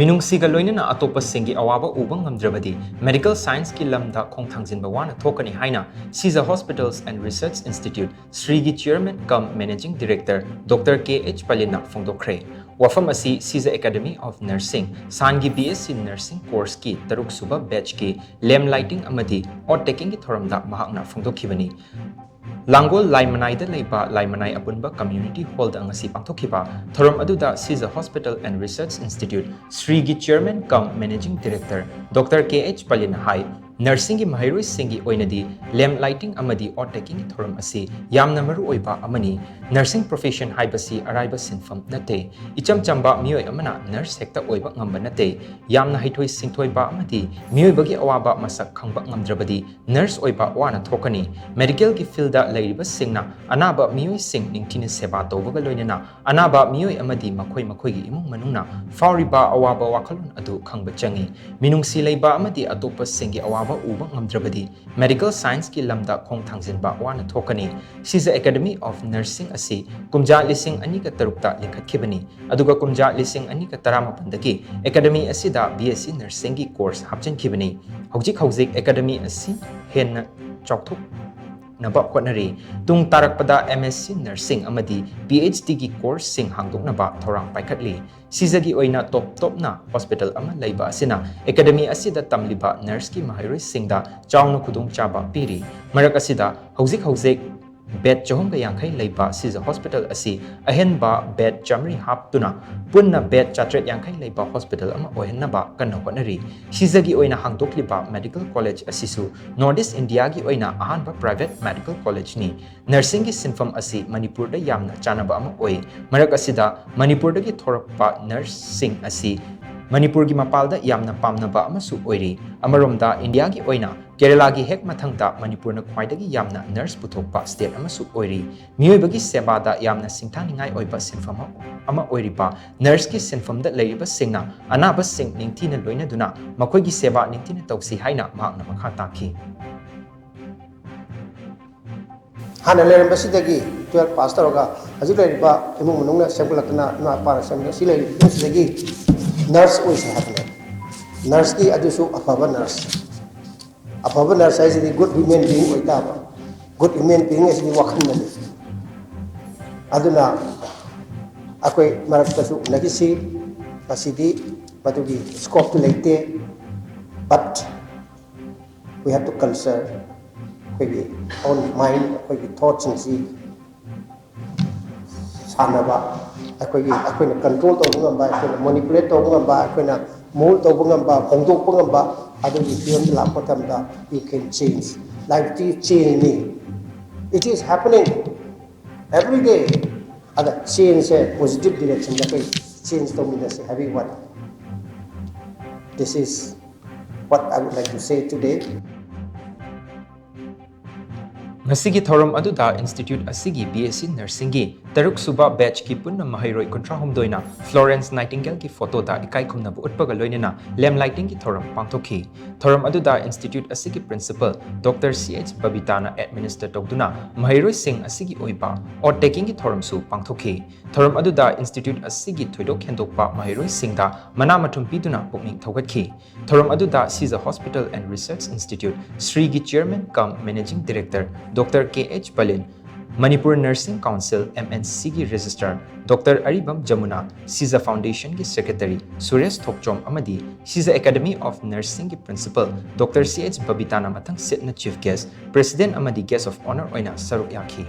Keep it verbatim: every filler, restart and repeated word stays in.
ꯃꯤꯅꯨꯡꯁꯤꯒ ꯂꯣꯏꯅꯅ ꯑꯇꯣꯞꯄꯁꯤꯡꯒꯤ ꯑꯋꯥꯕ ꯎꯕ ꯉꯝꯗ꯭ꯔꯕꯗꯤ medical scienceꯀꯤ ꯂꯝꯗ ꯈꯣꯡ ꯊꯥꯡꯖꯤꯟꯕ ꯋꯥꯅ ꯊꯣꯛꯀꯅꯤ ꯍꯥꯏꯅ Sija Hospitals and Research Institute ꯁ꯭ꯔꯤꯒꯤ chairman cum managing director Doctor K H ꯄꯂꯤꯟꯅ ꯐꯣꯡꯗꯣꯛꯈ꯭ꯔꯦ꯫ ꯋꯥꯐꯝ ꯑꯁꯤ Sija Academy of Nursing, ꯁꯥꯟꯒꯤ B S C nursing courseꯀꯤ ꯇꯔꯨꯛ ꯁꯨꯕ batchꯀꯤ lamp lighting ꯑꯃꯗꯤ oath takingꯒꯤ ꯊꯧꯔꯝꯗ ꯃꯍꯥꯛꯅ ꯐꯣꯡꯗꯣꯛꯈꯤꯕꯅꯤ꯫ ꯂꯥꯡꯒꯣꯜ ꯂꯥꯏꯃꯅꯥꯏꯗ ꯂꯩꯕ ꯂꯥꯏꯃꯅꯥꯏ ꯑꯄꯨꯟꯕ community hallꯗ ꯉꯁꯤ ꯄꯥꯡꯊꯣꯛꯈꯤꯕ ꯊꯧꯔꯝ ꯑꯗꯨꯗ Sija Hospital and Research Institute ꯁ꯭ꯔꯤꯒꯤ chairman cum managing director Doctor K H ꯄꯂꯤꯟꯅ ꯍꯥꯏ, nursingꯒꯤ ꯃꯍꯩꯔꯣꯏꯁꯤꯡꯒꯤ ꯑꯣꯏꯅꯗꯤ lamp lighting ꯑꯃꯗꯤ oath takingꯒꯤ ꯊꯧꯔꯝ ꯑꯁꯤ ꯌꯥꯝꯅ ꯃꯔꯨꯑꯣꯏꯕ ꯑꯃꯅꯤ꯫ Nursing profession ꯍꯥꯏꯕꯁꯤ ꯑꯔꯥꯏꯕ ꯁꯤꯟꯐꯝ ꯅꯠꯇꯦ꯫ ꯏꯆꯝ ꯆꯝꯕ ꯃꯤꯑꯣꯏ ꯑꯃꯅ nurse ꯍꯦꯛꯇ ꯑꯣꯏꯕ ꯉꯝꯕ ꯅꯠꯇꯦ꯫ ꯌꯥꯝꯅ ꯍꯩꯊꯣꯏ ꯁꯤꯡꯊꯣꯏꯕ ꯑꯃꯗꯤ ꯃꯤꯑꯣꯏꯕꯒꯤ ꯑꯋꯥꯕ ꯃꯁꯛ ꯈꯪꯕ ꯉꯝꯗ꯭ꯔꯕꯗꯤ nurse ꯑꯣꯏꯕ ꯋꯥꯅ ꯊꯣꯛꯀꯅꯤ꯫ Medicalꯒꯤ fieldꯗ ꯂꯩꯔꯤꯕꯁꯤꯡꯅ ꯑꯅꯥꯕ ꯃꯤꯑꯣꯏꯁꯤꯡ ꯅꯤꯡꯊꯤꯅ ꯁꯦꯕꯥ ꯇꯧꯕꯒ ꯂꯣꯏꯅꯅ ꯑꯅꯥꯕ ꯃꯤꯑꯣꯏ ꯑꯃꯗꯤ ꯃꯈꯣꯏ ꯃꯈꯣꯏꯒꯤ ꯏꯃꯨꯡ ꯃꯅꯨꯡꯅ ꯐꯥꯎꯔꯤꯕ ꯑꯋꯥꯕ ꯋꯥꯈꯜꯂꯣꯟ ꯑꯗꯨ ꯈꯪꯕ ꯆꯪꯏ꯫ ꯃꯤꯅꯨꯡꯁꯤ ꯂꯩꯕ ꯑꯃꯗꯤ ꯑꯇꯣꯞꯄꯁꯤꯡꯒꯤ ꯑꯋꯥꯕ ꯎꯕ ꯉꯝꯗ꯭ꯔꯕꯗꯤ medical scienceꯀꯤ ꯂꯝꯗ ꯈꯣꯡ ꯊꯥꯡꯖꯤꯟꯕ ꯋꯥꯅ ꯊꯣꯛꯀꯅꯤ꯫ Sija Academy of Nursing ꯑꯁꯤ ꯀꯨꯝꯖꯥ ꯂꯤꯁꯤꯡ ꯑꯅꯤꯒ ꯇꯔꯨꯛꯇ ꯂꯤꯡꯈꯠꯈꯤꯕꯅꯤ, ꯑꯗꯨꯒ ꯀꯨꯝꯖꯥ ꯂꯤꯁꯤꯡ ꯑꯅꯤꯒ ꯇꯔꯥꯃꯥꯄꯟꯗꯒꯤ academy ꯑꯁꯤꯗ B S C nursingꯒꯤ course ꯍꯥꯞꯆꯤꯟꯈꯤꯕꯅꯤ꯫ ꯍꯧꯖꯤꯛ ꯍꯧꯖꯤꯛ academy ꯑꯁꯤ ꯍꯦꯟꯅ ꯆꯥꯎꯊꯣꯛꯅꯕ ꯍꯣꯠꯅꯔꯤ꯫ ꯇꯨꯡ ꯇꯥꯔꯛꯄꯗ M S C nursing ꯑꯃꯗꯤ P H Dꯒꯤ courseꯁꯤꯡ ꯍꯥꯡꯗꯣꯛꯅꯕ ꯊꯧꯔꯥꯡ ꯄꯥꯏꯈꯠꯂꯤ꯫ Sijaꯒꯤ ꯑꯣꯏꯅ ꯇꯣꯞ ꯇꯣꯞꯅ hospital ꯑꯃ ꯂꯩꯕ ꯑꯁꯤꯅ academy ꯑꯁꯤꯗ ꯇꯝꯂꯤꯕ nurseꯀꯤ ꯃꯍꯩꯔꯣꯏꯁꯤꯡꯗ ꯆꯥꯎꯅ ꯈꯨꯗꯣꯡꯆꯥꯕ ꯄꯤꯔꯤ꯫ ꯃꯔꯛ ꯑꯁꯤꯗ ꯍꯧꯖꯤꯛ ꯍꯧꯖꯤꯛ bed ꯆꯍꯨꯝꯒ ꯌꯥꯡꯈꯩ ꯂꯩꯕ Sija Hospital ꯑꯁꯤ ꯑꯍꯦꯟꯕ bed ꯆꯥꯃꯔꯤ ꯍꯥꯞꯇꯨꯅ ꯄꯨꯟꯅ bed ꯆꯥꯇ꯭ꯔꯦꯠ ꯌꯥꯡꯈꯩ ꯂꯩꯕ hospital ꯑꯃ ꯑꯣꯏꯍꯟꯅꯕ ꯀꯟꯅ ꯍꯣꯠꯅꯔꯤ꯫ Sijaꯒꯤ ꯑꯣꯏꯅ ꯍꯥꯡꯗꯣꯛꯂꯤꯕ medical college ꯑꯁꯤꯁꯨ North East Indiaꯒꯤ ꯑꯣꯏꯅ ꯑꯍꯥꯟꯕ private medical collegeꯅꯤ꯫ Nursingꯒꯤ ꯁꯤꯟꯐꯝ ꯑꯁꯤ ꯃꯅꯤꯄꯨꯔꯗ ꯌꯥꯝꯅ ꯆꯥꯅꯕ ꯑꯃ ꯑꯣꯏ꯫ ꯃꯔꯛ ꯑꯁꯤꯗ ꯃꯅꯤꯄꯨꯔꯗꯒꯤ ꯊꯣꯔꯛꯄ nurseꯁꯤꯡ ꯑꯁꯤ ꯃꯅꯤꯄꯨꯔꯒꯤ ꯃꯄꯥꯜꯗ ꯌꯥꯝꯅ ꯄꯥꯝꯅꯕ ꯑꯃꯁꯨ ꯑꯣꯏꯔꯤ꯫ ꯑꯃꯔꯣꯝꯗ Indiaꯒꯤ ꯑꯣꯏꯅ ꯀꯦꯔꯂꯥꯒꯤ ꯍꯦꯛ ꯃꯊꯪꯗ ꯃꯅꯤꯄꯨꯔꯅ ꯈ꯭ꯋꯥꯏꯗꯒꯤ ꯌꯥꯝꯅ nurse ꯄꯨꯊꯣꯛꯄ state ꯑꯃꯁꯨ ꯑꯣꯏꯔꯤ꯫ ꯃꯤꯑꯣꯏꯕꯒꯤ ꯁꯦꯕꯥꯗ ꯌꯥꯝꯅ ꯁꯤꯡꯊꯥꯅꯤꯡꯉꯥꯏ ꯑꯣꯏꯕ ꯁꯤꯟꯐꯝ ꯑꯃ ꯑꯣꯏꯔꯤꯕ nurseꯀꯤ ꯁꯤꯟꯐꯝꯗ ꯂꯩꯔꯤꯕꯁꯤꯡꯅ ꯑꯅꯥꯕꯁꯤꯡ ꯅꯤꯡꯊꯤꯅ ꯂꯣꯏꯅꯗꯨꯅ ꯃꯈꯣꯏꯒꯤ ꯁꯦꯕꯥ ꯅꯤꯡꯊꯤꯅ ꯇꯧꯁꯤ ꯍꯥꯏꯅ ꯃꯍꯥꯛꯅ ꯃꯈꯥ ꯇꯥꯈꯤ꯫ ꯍꯥꯟꯅ ꯂꯩꯔꯝꯕꯁꯤꯗꯒꯤ twelve pass ꯇꯧꯔꯒ ꯍꯧꯖꯤꯛ ꯂꯩꯔꯤꯕ ꯏꯃꯨꯡ ꯃꯅꯨꯡꯅ ꯁꯦꯝꯒꯠꯂꯛꯇꯅ ꯏꯃꯥ ꯏꯄꯥꯅ ꯁꯦꯝꯒꯠꯂꯛ-, ꯁꯤ ꯂꯩꯔꯤꯕ ꯏꯃꯨꯡꯁꯤꯗꯒꯤ ꯅꯔꯁ ꯑꯣꯏꯁꯦ ꯍꯥꯏꯕꯅꯦ꯫ ꯅꯔꯁꯀꯤ ꯑꯗꯨꯁꯨ ꯑꯐꯕ ꯅꯔꯁ, ꯑꯐꯕ ꯅꯔꯁ ꯍꯥꯏꯁꯤꯗꯤ ꯒꯨꯗ ꯍ꯭ꯌꯨꯃꯦꯟ ꯕꯤꯡ ꯑꯣꯏꯇꯥꯕ꯫ ꯒꯨꯗ ꯍ꯭ꯌꯨꯃꯦꯟ ꯕꯤꯡ ꯑꯁꯤꯗꯤ ꯋꯥꯈꯜꯗꯅꯤ꯫ ꯑꯗꯨꯅ ꯑꯩꯈꯣꯏ ꯃꯔꯛꯇꯁꯨ ꯎꯅꯈꯤꯁꯤ꯫ ꯉꯁꯤꯗꯤ ꯃꯗꯨꯒꯤ ꯁ꯭ꯀꯣꯞꯇꯨ ꯂꯩꯇꯦ꯫ But we have to culture ꯑꯩꯈꯣꯏꯒꯤ own mind, ꯑꯩꯈꯣꯏꯒꯤ ꯊꯣꯠꯁꯤꯡꯁꯤ ꯁꯥꯟꯅꯕ, ꯑꯩꯈꯣꯏꯒꯤ, ꯑꯩꯈꯣꯏꯅ ꯀꯟꯇ꯭ꯔꯣꯜ ꯇꯧꯕ ꯉꯝꯕ, ꯑꯩꯈꯣꯏꯅ ꯃꯣꯅꯤꯄꯨꯂꯦꯠ ꯇꯧꯕ ꯉꯝꯕ, ꯑꯩꯈꯣꯏꯅ ꯃꯣꯜ ꯇꯧꯕ ꯉꯝꯕ, ꯍꯣꯡꯗꯣꯛꯄ ꯉꯝꯕ, ꯑꯗꯨꯒꯤ ꯐꯤꯕꯝꯗ ꯂꯥꯛꯄ ꯃꯇꯝꯗ you can change. Life is change. It is happening every day. ꯑꯗ ꯆꯦꯟꯖꯁꯦ ꯄꯣꯖꯤꯇꯤꯚ ꯗꯤꯔꯦꯛꯁꯟꯗ ꯑꯩꯈꯣꯏ ꯆꯦꯟꯖ ꯇꯧꯃꯤꯟꯅꯁꯦ ꯍꯥꯏꯕꯒꯤ ꯋꯥꯅꯤ꯫ This is what I would like to say today. ꯉꯁꯤꯒꯤ ꯊꯧꯔꯝ ꯑꯗꯨꯗ ꯏꯟꯁꯇꯤꯇ꯭ꯌꯨꯠ ꯑꯁꯤꯒꯤ ꯕꯤ ꯑꯦꯁ ꯁꯤ ꯅꯔꯁꯤꯡꯒꯤ ꯇꯔꯨꯛ ꯁꯨꯕ ꯕꯦꯆꯀꯤ ꯄꯨꯟꯅ ꯃꯍꯩꯔꯣꯏ ꯀꯨꯟꯊ꯭ꯔꯥ ꯍꯨꯝꯗꯣꯏꯅ ꯐ꯭ꯂꯣꯔꯦꯟꯁ ꯅꯥꯏꯇꯤꯡꯒꯦꯜꯒꯤ ꯐꯣꯇꯣꯗ ꯏꯀꯥꯏ ꯈꯨꯝꯅꯕ ꯎꯠꯄꯒ ꯂꯣꯏꯅꯅ ꯂꯦꯝ ꯂꯥꯏꯇꯤꯡꯒꯤ ꯊꯧꯔꯝ ꯄꯥꯡꯊꯣꯛꯈꯤ꯫ ꯊꯧꯔꯝ ꯑꯗꯨꯗ ꯏꯟꯁꯇꯤꯇ꯭ꯌꯨꯠ ꯑꯁꯤꯒꯤ ꯄ꯭ꯔꯤꯟꯁꯤꯄꯜ ꯗꯣꯛꯇꯔ ꯁꯤ ꯑꯩꯆ ꯕꯕꯤꯇꯥꯅ ꯑꯦꯗꯃꯤꯅꯤꯁꯇꯔ ꯇꯧꯗꯨꯅ ꯃꯍꯩꯔꯣꯏꯁꯤꯡ ꯑꯁꯤꯒꯤ ꯑꯣꯏꯕ ꯑꯣꯠ ꯇꯦꯀꯤꯡꯒꯤ ꯊꯧꯔꯝꯁꯨ ꯄꯥꯡꯊꯣꯛꯈꯤ꯫ ꯊꯧꯔꯝ ꯑꯗꯨꯗ ꯏꯟꯁꯇꯤꯇ꯭ꯌꯨꯠ ꯑꯁꯤꯒꯤ ꯊꯣꯏꯗꯣꯛ ꯍꯦꯟꯗꯣꯛꯄ ꯃꯍꯩꯔꯣꯏꯁꯤꯡꯗ ꯃꯅꯥ ꯃꯊꯨꯝ ꯄꯤꯗꯨꯅ ꯄꯨꯛꯅꯤꯡ ꯊꯧꯒꯠꯈꯤ꯫ ꯊꯧꯔꯝ ꯑꯗꯨꯗ Shija hospital and research institute ꯁ꯭ꯔꯤꯒꯤ chairman cum managing director doctor K H Palin, Manipur nursing council M N ꯁꯤꯒꯤ ꯔꯦꯖꯤꯁꯇ꯭ꯔꯥꯔ ꯗꯣꯛꯇꯔ ꯑꯔꯤꯕꯝ ꯖꯃꯨꯅꯥ, ꯁꯤꯖ ꯐꯥꯎꯟꯗꯦꯁꯟꯒꯤ ꯁꯦꯀ꯭ꯔꯦꯇꯔꯤ ꯁꯨꯔꯦꯁ ꯊꯣꯛꯆꯣꯝ ꯑꯃꯗꯤ ꯁꯤꯖ ꯑꯦꯀꯥꯗꯃꯤ ꯑꯣꯐ ꯅꯔꯁꯤꯡꯒꯤ ꯄ꯭ꯔꯤꯟꯁꯤꯄꯜ ꯗꯣꯛꯇꯔ ꯁꯤ ꯑꯩꯆ ꯕꯕꯤꯇꯥꯅ ꯃꯊꯪ ꯁꯤꯠꯅ ꯆꯤꯐ ꯒꯦꯁ꯭ꯠ, ꯄ꯭ꯔꯦꯁꯤꯗꯦꯟꯠ ꯑꯃꯗꯤ ꯒꯦꯁ꯭ꯠ ꯑꯣꯐ ꯑꯣꯅꯔ ꯑꯣꯏꯅ ꯁꯔꯨꯛ ꯌꯥꯈꯤ꯫